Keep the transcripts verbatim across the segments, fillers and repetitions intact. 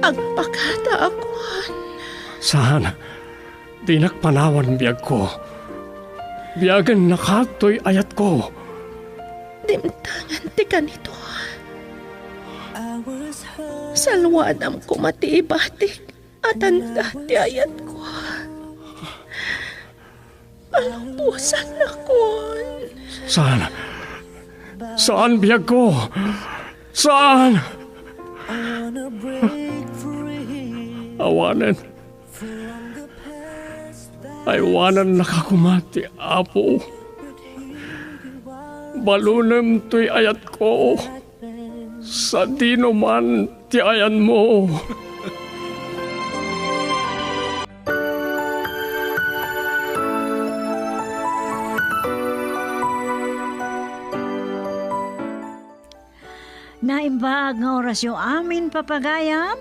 Agpakada a kuan. Saan, dinak panawan biagko. Biagen nakatoy ayatko. Dimtengen ti kanito. Salwadam koma ti ibatik a tanda ti ayatko. Palubosanakon. Saan? Saan, biagko? Saan? Awanen. Aywanannaka koma ti Apo. Balunem toy ayatko. Sadino man ti ayanmo. Naimbag nga orasyo amin, papagayam.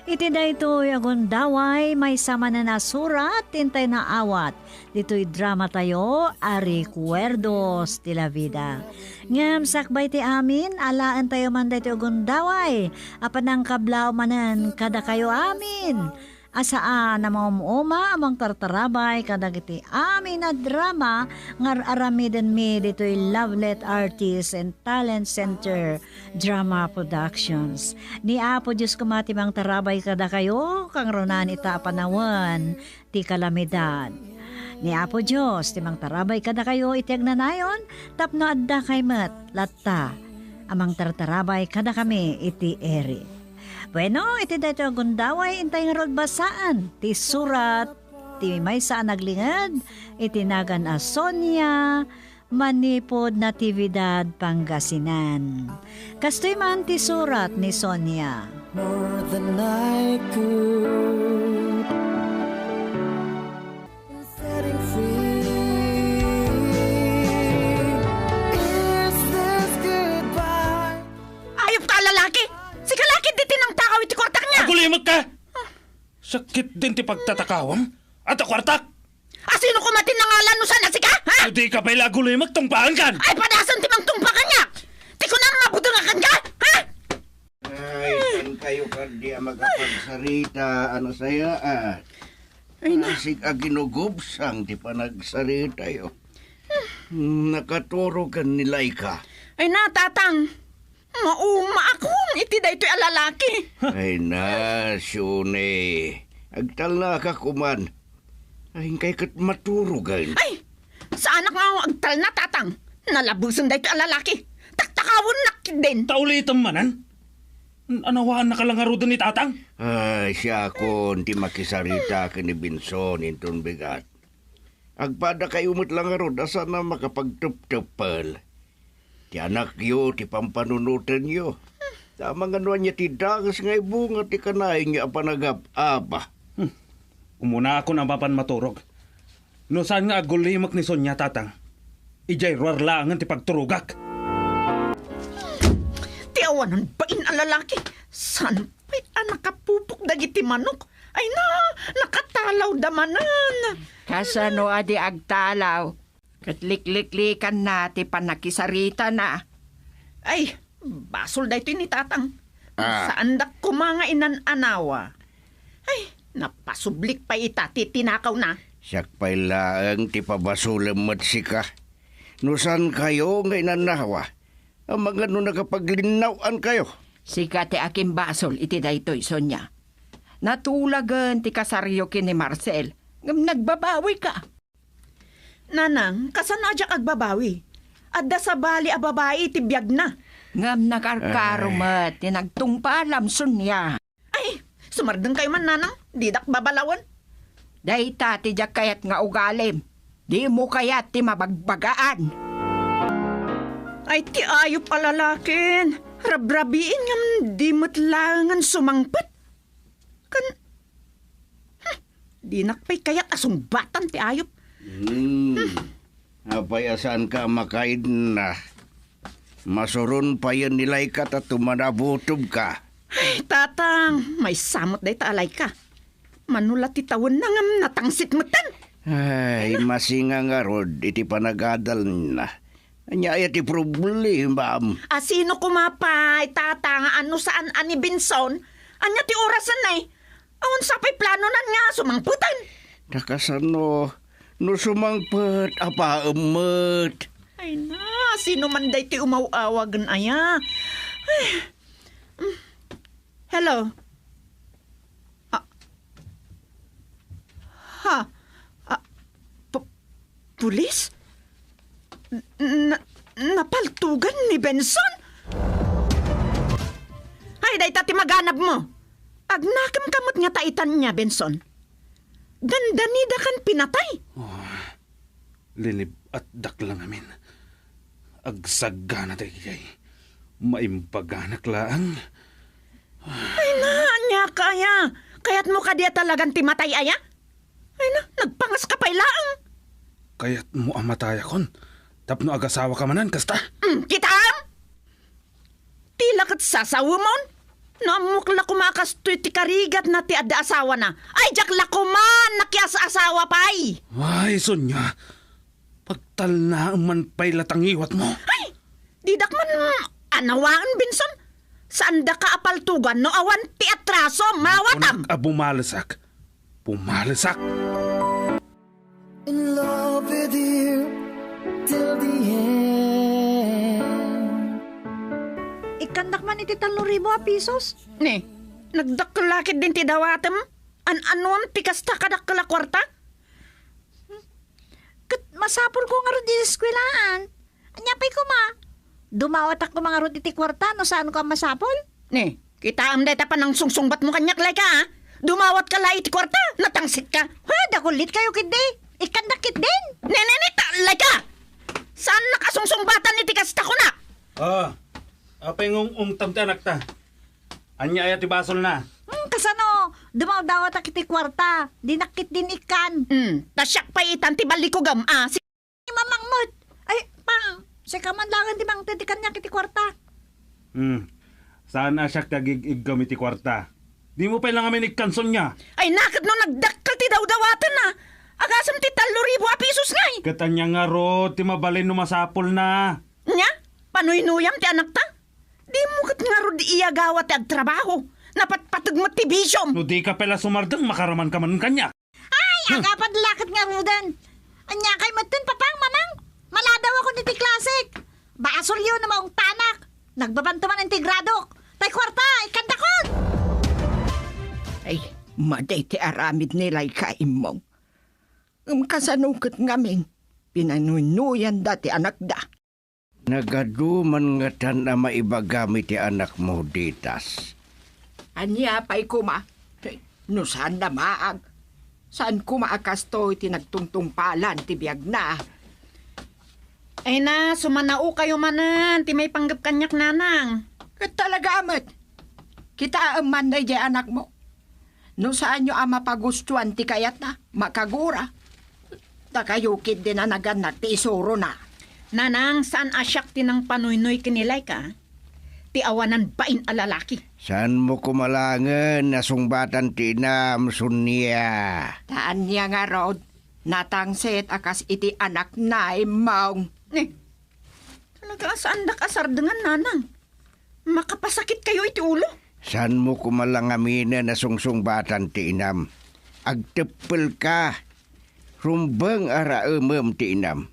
Iti daytoy a gundaway, maysa manen a surat ti intay naawat ditoy dramatayo a Recuerdos de la Vida. Ngem sakbay ti amin, alaentayo man daytoy a gundaway a panangkablaaw manen kadakayo amin a saan a maum-uma a mangtartarabay kadagiti amin a drama nga ar-aramidenmi ditoy Lovelet Artist and Talent Center Drama Productions. Ni Apo Dios koma ti mangtarabay kadakayo, kangrunan ita a panawen ti kalamidad. Ni Apo Dios ti mangtarabay kadakayo iti agnanayon tapno addakay met latta a mangtartarabay kadakami iti iri. Bueno, iti daytoy a gundaway, intay ngarud basaan ti surat ti maysa a naglinged iti nagan a Sonia, manipud Natividad, Pangasinan. Kastoy man ti surat ni Sonia. More than I could. Setting free. Is this goodbye? Ayup ka a lalaki! Sika la ketdi ti nangtakaw iti kuartak niya! Agulimekka! Sakit din ti pagtatakawam. Adda kuartak! Asino koma ti nangalan no saan a sika, ha? Dika pay la agulimek, tungpaankan! Ay, padasen ti mangtungpa kaniak! Ti kunam, mabudengakan ka, ha? Ay, saan kayo kadi a makapagsarita a nasayaat? Ay, na. Asig a ginugubsang ti panagsaritayo. Nakaturogan ni Laika. Ay na, Tatang. Maumaakon iti daytoy a lalaki. Ay na, Shune. Agtalnaka koman. Ay, inkay ket maturogen. Ay, saanak nga agtalna, Tatang. Nalabesen daytoy a lalaki. Taktakawennak ketdin. Ta ulitem manen. N-, anawaannaka la ngaruden ni Tatang? Ay, siakon ti makisarita ken ni Benson inton bigat. Agpadakayo met la ngarud a saan a makapagtepteppel. Ti anakyo ti pampanunotenyo. Ta amangan no ania ti dakes nga ibunga ti kanayonyo a panagab-aba. Hmm. Umunakon a mapan maturog. No saan nga agulimek ni Sonia, Tatang, idiay ruar laengen ti pagturogak. Ti awanan bain a lalaki, saan pay a nakapupok dagiti manok? Ay na, nakatalawda manen. Kasano a di agtalaw? Ket likliklikanna ti pannakisaritana. Ay, basol daytoy ni Tatang. Ah. Saandak koma nga inan-anawa. Ay, napasublik pay ita ti tinakawna. Siak pay laeng ti pabasolem met sika. No saan kayo nga inan-anawa, amangan no nakapaglinnaw-an kayo. Sika ti akimbasol iti daytoy, Sonia. Natulagen ti kasaryo ken ni Marcel, ngem nagbabawika. Nanang, kasano a diak agbabawi? Adda sabali a babai iti biagna. Ngem nakarkaro Ay. met ti nagtungpalam, Sonia. Ay, sumardengkayo man, Nanang, didak babalawen. Dayta ti diak kayat nga ugalim. Dimo kayat ti mabagbagaan. Ay, ti ayup a lalakin. Rabrabiin ngem di met laengen sumangpet. Ken, hmm, dinak pay kayat a sungbatan ti ayup. Hmm. Apay a saanka a makaidna? Masuron payen ni Laika ta tumanabutobka. Ay, Tatang, maysa met dayta a Laika. Mano la ti tawenna ngem natangsit metten. Ay, masinga ngarud iti panagadalna. Ania aya ti problemam? Asino koma pay, Tatang, a no saan a ni Benson? Ania ti orasen, nay? Awan sa pay planonan nga sumangpeten. Ta kasano no sumangpet a baem met? Ay na, sino man daytoy umaw-awagen aya? Ay. Mm. Hello? Ah. Ha? Ah, pu-, pulis? N-, na-, napaltugan ni Benson? Ay, dayta ti maganabmo. Agnakem ka met ngata itan nia, Benson. Dandanidakan pinatay. Oh, linib-atdak la ngamin. Agsagana daydiay. Maimbaganak laeng. Ay na, ania ka aya? Kayatmo kadi a talagan ti matay aya? Ay na, nagpangas ka pay laeng. Kayatmo a matayakon tapno agasawaka manen, kasta? Mm, kitaem? Ti la ket sasawemon? No ammok la koma a kastoy ti karigatna ti adda asawana. Ay, diak la koma nakias-asawa pay. Ay, Sonia. Pagtalnaem man pay la ta ngiwatmo. Ay! Didak man anawaen, Benson. Saandaka a paltugan no awan ti atraso, mawatam. Kunak a bumalesak. Bumalesak. In love with you till the end. Ikkannak man iti tallo ribu a pisos. Ne, nagdakkel la ketdin ti dawatem? An-anuam ti kasta kadakkel a kuarta? Ket masapulko ngarud iti eskuelaan. Ania pay koma? Dumawatak koma ngarud iti kuarta no saanko a masapul? Ne, kitaem dayta panangsungsungbatmo kaniak, Laika, a? Dumawatka la iti kuarta, natangsitka. Ha, dagullitkayo ketdi. Ikkandak ketdin. Ne, ne, ne, ta, Laika! Saannak a sungsungbatan iti kasta, kunak? Ah, apay nga ung-ungtam ti anakta? Ania aya ti basolna? Hmm, kasano? Dumawdawatak iti kuarta. Dinak ketdin ikkan. Hmm, ta siak pay itan ti ballikugem, a? Si Mamang met. Ay, Pang, sika man laeng ti mangted ti kaniak iti kuarta. Hmm. Saan a siak ti agig-iggam iti kuarta? Dimo pay la ngamin ikkan, Sonia. Ay, naket no nagdakkel ti dawdawaten, a? Agasem ti tallo ribu a pisos ngay. Ket ania ngarud ti mabalin no masapulna? Nia? Panuynuyam ti anakta? Dimo ket ngarud iyagawa ti agtrabaho. Napatpateg met ti bisiom. No dika pay la sumardeng, makaramanka manen kaniak. Ay, hmm, agapad la ket ngaruden. Aniakay metten, Papang, Mamang? Maladawakon iti klasek. Basolyo no maungtanak. Nagbabanto manen ti gradok. Tay kuarta, ikkandakon! Ay, madi ti aramid ni Laika, Immong. Ngem kasano ket ngamin, pinanuynuyanda ti anakda? Nagadu man ngatan a maibagam iti anakmo, Ditas. Ania pay koma? No saan damaag, saan koma a kastoy ti nagtungtungpalan ti biagna. Ay na, sumanaokayo manen ti maipanggep kaniak, Nanang. Ket talaga met, kitaem man daydiay anakmo. No saanyo a mapagustoan ti kayatna, makagura. Dakayo ketdin a nagannak ti isurona. Nanang, saan a siak ti nangpanuynoy ken ni Laika, ti awanan bain a lalaki. Saanmo koma laengen a sungbatan ti inam, Sonia? Ta ania ngarud, natangsit a kas iti anakna, Immong. Eh, talaga a saandak a sardengan, Nanang. Makapasakitkayo iti ulo. Saanmo koma la ngaminen a sungsungbatan ti inam. Agteppelka. Rumbeng a raemem ti inam.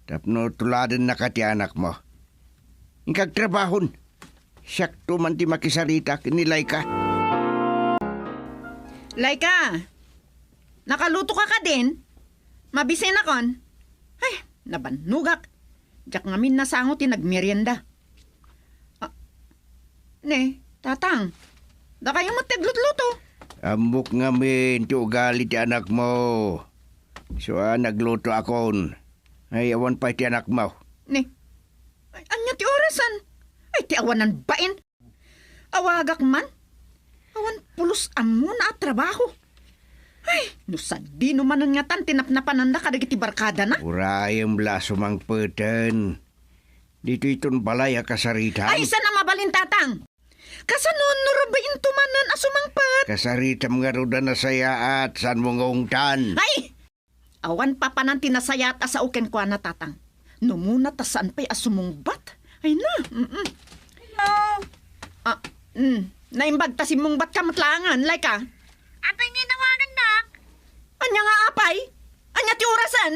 Tapno tuladennaka ti anakmo. Inka agtrabahon. Siakto man ti makisarita ken ni Laika. Laika, nakalutoka kadin? Mabisinakon? Ay, nabannogak. Diak ngamin nasango ti nagmerienda. Ah, ne, Tatang, dakayo met ti aglutluto. Ammok ngamin ti ugali ti anakmo. Isu a naglutoakon. Ay, awan pay ti anakmo. Ne, ay, ania ti orasen? Ay, ti awanan bain. Awagak man. Awan pulos ammona a trabaho. Ay, no sadino manen ngatan ti napnapananda kadagiti barkadana. Urayem la a sumangpeten. Ditoyton balay a kasaritam. Ay, saan a mabalin, Tatang? Kasano no rubiinto manen a sumangpet? Kasaritam ngarud a nasayaat, saanmo nga ungtan? Ay! Awan papanan ti nasayaat a sao kenkuana, Tatang. No muna ta saan pay a sumungbat. Ay na, mm-mm. Hello? Ah, mm, Naimbag ta simmungbatka met laengen, Laika. Apay nga inawangannak? Ania nga apay? Ania ti orasen?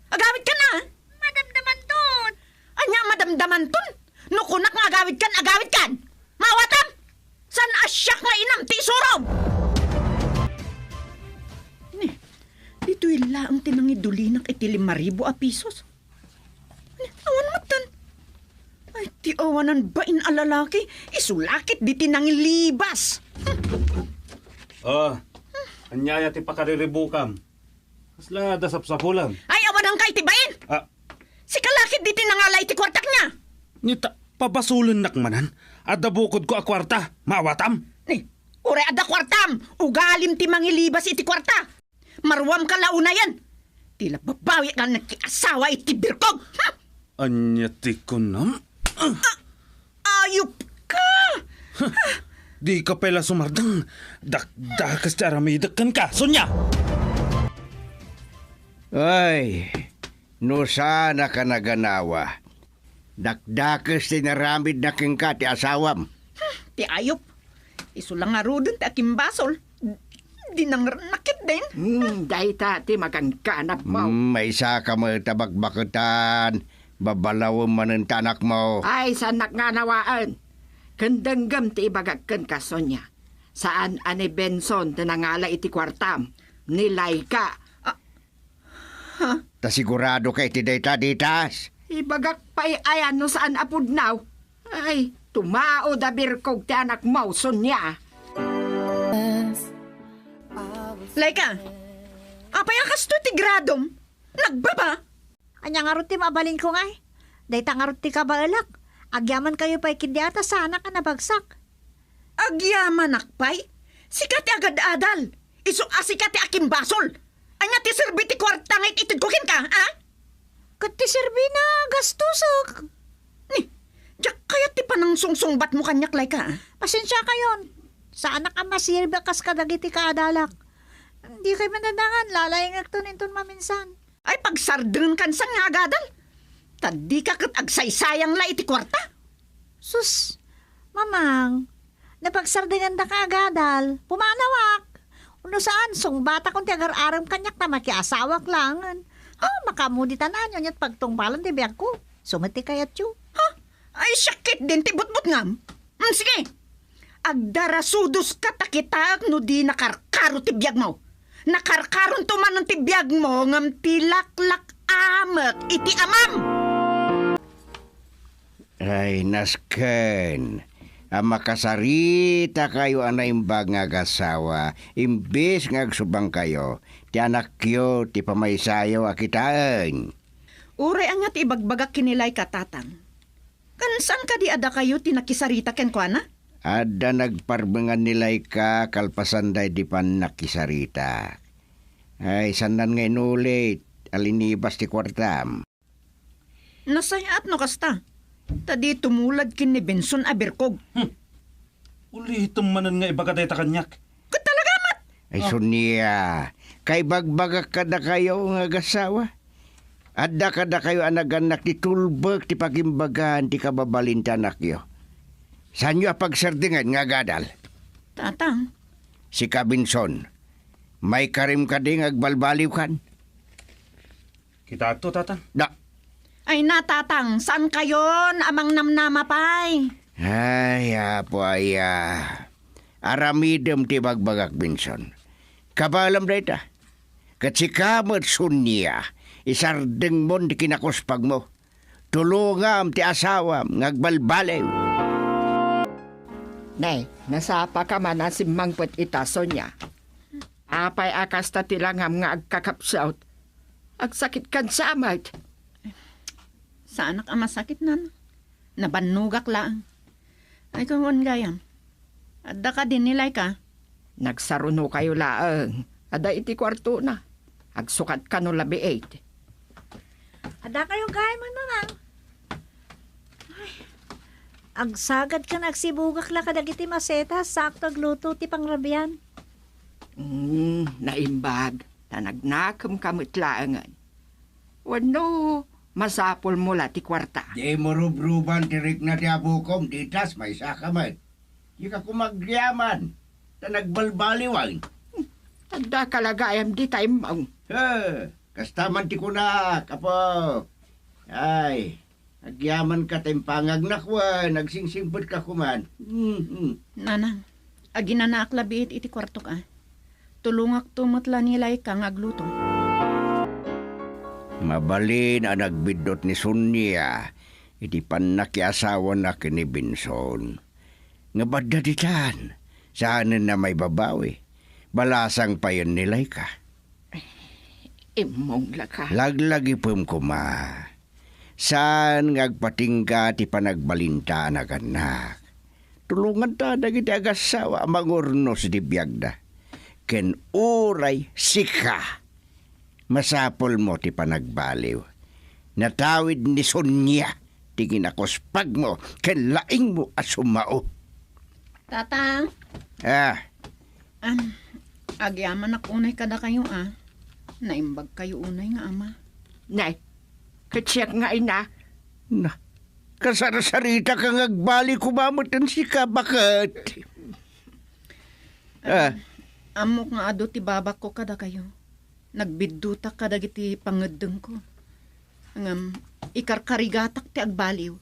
Agawidkan a! Madamdamanton! Ania madamdamanton? No kunak nga agawidkan, agawidkan! Maawatam! Saan a siak nga inam ti isurom? Ni, ditoy laeng ti nangidulinak iti lima ribu a pisos. Ni, awan metten. Ay, ti awanan bain a lalaki, isu la ket ditoy nangilibas. Ah, ania aya ti pakariribukam? Kasla adda sapsapulem? Ay, awananka iti bain! Ah. Sika la ket ditoy nangala iti kuartak nia. Ni ta, pabasolennak manen. Adda bukodko a kuarta. Maawatam? Ni, uray adda kuartam, ugalim ti mangilibas iti kuarta. Maruamka la unayen. Ti la babawi nga nakiasawa iti birkog. Hmm? Ania ti kunam? Ah! Ayupka! Huh! Dika pay la sumardeng. Dakdakes ti aramidek kenka, Sonia! Ay, no saanak a naganawa, dakdakes ti inaramidna kenka ti asawam. Hmm, ti ayup. Isu la ngaruden ti akimbasol. Dinangrennak ketdin. Hmm, dayta ti maganganabmo. Hmm, maysaka met a bakbaketan. Babalawem manen ti anakmo. Ay, saannak nga anawaen. Ken denggem ti ibagak kenka, Sonia. Saan a ni Benson ti nangala iti kuartam. Ni Laika. Ah, ha? Ta siguradoka iti dayta, Ditas? Ibagak pay aya no saan a pudno? Ay, tumaod a birkog ti anakmo, Sonia. Laika, apay a kastoy ti gradom? Nagbaba? Ania ngarud ti mabalinko ngay? Dayta ngarud ti kabaelak. Agyamankayo pay ketdi a ta saanak a nabagsak. Agyamanak pay? Sika ti agad-adal. Isu a sika ti akimbasol. Ania ti serbi ti kuarta nga it-itedko kenka, a? Ket ti serbina, gastosek. Ni, diak kayat ti panangsungsungbatmo kaniak, Laika, a? Pasensiakayon. Saanak a maserbi a kas kadagiti kaadalak. Dikay manadangan, lalaingekton inton maminsan. Ay, pagsardengenkan saan nga agadal. Ta dika ket agsaysayang la iti kuarta. Sus, Mamang, napagsardengandaka agadal, pumanawak. No saan, sungbatakon ti agar-arem kaniak ta makiasawak laengen. Oh, makaammo ditan a, ania ti pagtungpalan ti biagko. Isu met ti kayatyo. Ha? Ay, siak ketdin ti butbutngam. Mm, sige. Agdarasudoska ta kitaek no di nakarkaro ti biagmo. Nakarkaronto manen ti biagmo ngem ti laklak-amek iti amam. Ay, nasken a makasarita kayo a naimbag nga agasawa, imbes nga agsubangkayo, ti anakyo ti pamaysayo a kitaen. Uray ania ti ibagbagak ken ni Laika, Tatang? Ken saan kadi a dakayo ti nakisarita kenkuana? Adda nagparmengan ni Laika kalpasan daydi pannakisarita. Ay, saannan nga inulit a linibas ti kuartam. Nasayaat no kasta, ta di tumulad ken ni Benson a birkog. Hmm. Ulitem manen nga ibaga dayta kaniak. Ket talaga met! Ay, ah. Sonia, kaibagbagak kadakayo nga agasawa. Adda kadakayo a nagannak ti tulbek ti pagimbagan ti kababalin ti anakyo. Saanyo a pagsardengen nga agadal? Tatang. Sika, Benson, maikarim kadi nga agbalbaliwkan? Kitato, Tatang. Da. Ay na, Tatang, saankayon a mangnamnama pay? Ay, Apo Aya, aramidem ti ibagbagak, Benson. Kabaelam dayta. Ket sika met, Sonia, isardengmon ti kinakuspagmo. Tulongam ti asawam nga agbalbaliw. Ne, nasapaka man a simmangpet ita, Sonia. Apay a kasta ti langam nga agkakapsut? Agsakitkan sa met. Saanak a masakit, Nana. Nabannogak laeng. Ay, kuan gayam. Adda kadi ni Laika? Nagsarunokayo laeng. Adda iti kuartona. Agsukatkano labiit. Adda kayo gayam, Mamang. Ay, agsagad ken agsibugak la kadagiti masetas, sakto agluto ti pangrabian. Mm, naimbag. Ta nagnakemka met laengen. Wenno, masapulmo la ti kuarta? Dimo rubruban ti rikna ti abukom, Ditas, maysaka met. Dika koma agyaman, ta nagbalbaliwan. Adda ka la gayam dita immong. He, kasta man ti kunak, apo. Ay, agyamanka ta impangagnak wen, agsingsingpetka koman. Mhm. Nanang, aginanaak labiit iti kuartok a. Tulongakto met la ni Laika nga agluto. Mabalin a nagbiddut ni Sonia iti pannakiasawana ken ni Benson. Ngem adda ditan, saanenna maibabawi. Balasang payen ni Laika. Immong la ka. Laglagipem koma. Saan nga agpatingga ti panagbalinta a nagannak. Tulonganta dagiti agassawa a mangurnos iti biagda. Ken uray sika, masapulmo ti panagbaliw. Natawid ni Sonia ti kinakuspagmo ken laingmo a sumao. Tata. Ah. Am, agyamanak unay kadakayo a. Naimbagkayo unay nga ama. Nay, ket siak nga ina. Na, kasarsarita ka nga agbali koma met ken sika, baket. Ah. Ammok nga adu ti babakko kadakayo. Nagbiddutak kadagiti pangeddengko. Ngem ikarkarigatak ti agbaliw.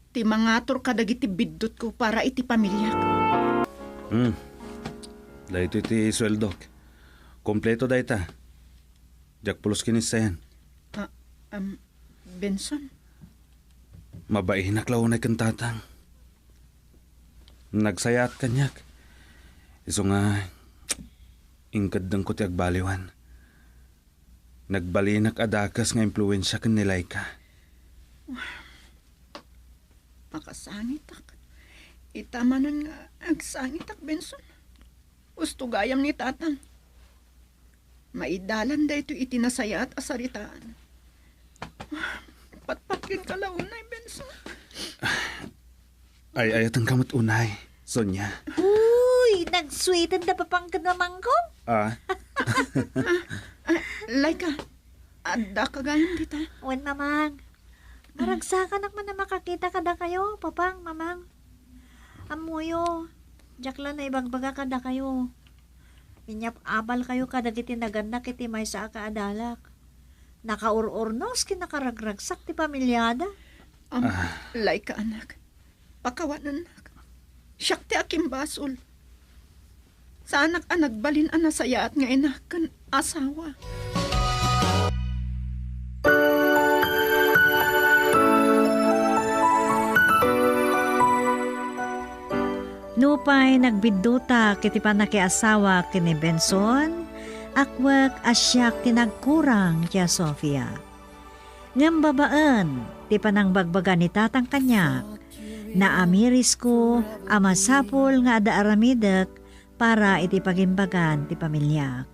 Ti mangatur kadagiti biddutko para iti pamiliak. Hmm. Daytoy ti sueldok. Kompleto dayta. Diak pulos kinitsayan. Ah, um, Benson? Mabainak la unay ken tatang. Nagsayaat kaniak. Isu nga, inkeddengko ti agbaliwan. Nagbalinak a dakes nga impluensia ken ni Laika. Makasangitak. Ita manen nga agsangitak, Benson. Usto gayam ni Tatang. Maidalan daytoy iti nasayaat a saritaan. Patpatgenka la unay, Benson. Ay-ayatenka met unay, Sonia. Uy, nagsuiten da papang ken mamangko? Ah. Ah, ah, Laika, adda ka gayam dita? Wen, mamang. Maragsakanak man a makakita kadakayo, papang, mamang. Ammoyo, diak la naibagbaga kadakayo. Inyap-abalkayo kadagiti nagannak iti maysa a kaadalak. Nakaur-urnos ken nakaragragsak ti pamiliada. Am, Ah. Laika, anak. Pakawanennak. Siak ti akimbasol. Saanak a nagbalin a nasayaat nga ina ken asawa. Nupay nagbiddutak iti pannakiasawak ken ni Benson, akwek a siak ti nagkurang, Tia Sofia. Ngem babaen ti panangbagbaga ni Tatang kaniak, naamirisko a masapul nga adda aramidek para iti pagimbagan ti pamiliak.